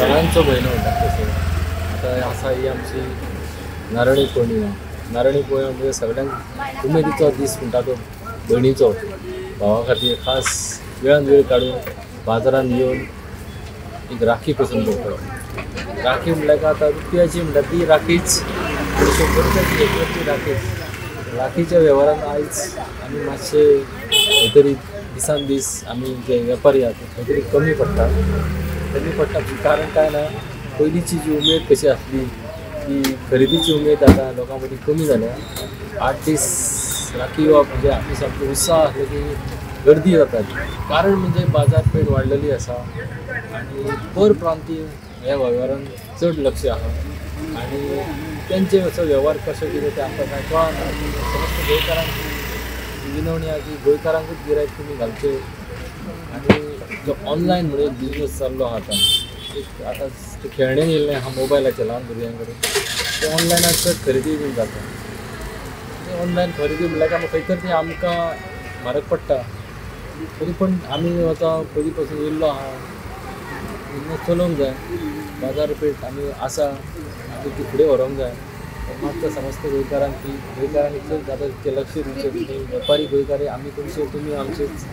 सणांचो म्हयनो म्हणटात तसो आतां आसा ही आमची नारळी पौर्णिमा. नारळी पौर्णिमा म्हणजे सगळ्यांक उमेदीचो दीस म्हणटा तो भयणीचो भावा खातीर खास वेळान वेळ काडून बाजारान येवन एक राखी पसंत करता. राखी म्हणल्यार आतां रुपयाची म्हणटा ती राखीच, 100 रुपयाची एक ती राखीच. राखीच्या वेव्हारान आयज आमी मातशे खंय तरी दिसान दीस आमी जे वेपारी आहात ते खंय तरी कमी पडटा. कमी पडटा कारण काय ना, पयलींची जी उमेद कशी आसली ती खरेदीची उमेद आतां लोकां मदीं कमी जाल्या. 8 दीस राखी येवप म्हणजे आमी सामको उत्साह आसलो की गर्दी जाताली. कारण म्हणजे बाजारपेठ वाडलेली आसा आनी परप्रांतीय ह्या वेव्हारान चड लक्ष आसा आनी तेंचे असो वेव्हार कसो कितें तें आमकां कांय कळना. समस्त गोंयकारांक विनवणी आहा की गोंयकारांकूच गिरायक तुमी घालचें. आनी जो ऑनलायन म्हणून एक बिजनस चाललो आहा आतां, एक आतां तें खेळणें येयल्लें आहा मोबायलाचेर ल्हान भुरग्यां कडेन, तें ऑनलायनार चड खरेदी बीन जाता. ऑनलायन खरेदी म्हणल्यार आमकां खंय तर ती आमकां म्हारग पडटा, तरी पण आमी आतां पयलीं पासून येयल्लो आहा, बिजनस चलोवंक जाय. बाजारपेठ आमी आसा, आमी ती फुडें व्हरोंक जाय. मातसो समस्त गोंयकारांक की गोंयकारांनी चड जाता तितकें लक्ष दिवचें. वेपारी गोंयकारी आमी तुमचे, तुमी आमचेच.